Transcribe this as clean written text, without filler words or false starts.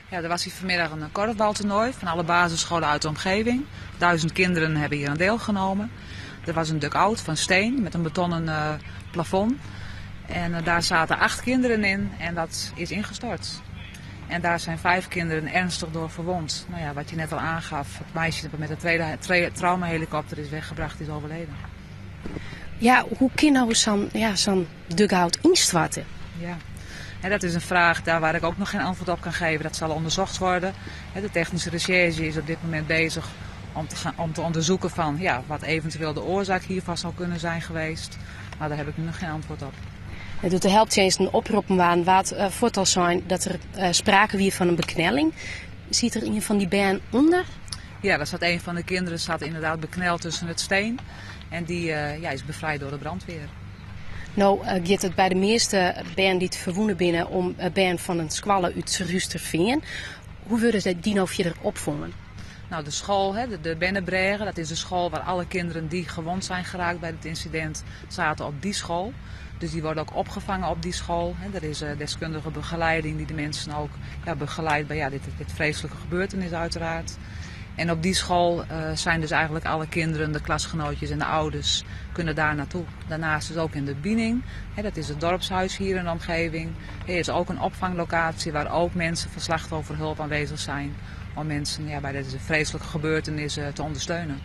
Ja, er was hier vanmiddag een korfbaltoernooi van alle basisscholen uit de omgeving. 1000 kinderen hebben hier aan deelgenomen. Er was een dugout van steen met een betonnen plafond. En daar zaten 8 kinderen in en dat is ingestort. En daar zijn 5 kinderen ernstig door verwond. Nou ja, wat je net al aangaf, het meisje dat met de tweede traumahelikopter is weggebracht, is overleden. Ja, hoe kin no sa'n, ja, sa'n dugout ynstoarte? Ja. En dat is een vraag daar waar ik ook nog geen antwoord op kan geven. Dat zal onderzocht worden. De technische recherche is op dit moment bezig om te onderzoeken van, ja, wat eventueel de oorzaak hiervan zou kunnen zijn geweest. Maar daar heb ik nu nog geen antwoord op. En doe't de helptsjinsten oproppen waarden, waard fuort al sein dat der sprake wie fan in beknelling. Siet der ien fan dy bern ûnder? Ja, daar zat een van de kinderen zat inderdaad bekneld tussen het steen. En die ja, is bevrijd door de brandweer. No giet it by de measte bern dy't ferwûne binne om bern fan in skoalle út Surhústerfean. Hoe wurde dy no fierder opfongen? Nou, de school, hè, de Bernebrêge, dat is de school waar alle kinderen die gewond zijn geraakt bij het incident zaten op die school. Dus die worden ook opgevangen op die school. Hè. Er is deskundige begeleiding die de mensen ook, ja, begeleidt bij, ja, dit vreselijke gebeurtenis uiteraard. En op die school zijn dus eigenlijk alle kinderen, de klasgenootjes en de ouders kunnen daar naartoe. Daarnaast is ook in de Bining, hè, dat is het dorpshuis hier in de omgeving. Er is ook een opvanglocatie waar ook mensen van slachtofferhulp aanwezig zijn. Om mensen, ja, bij deze vreselijke gebeurtenissen te ondersteunen.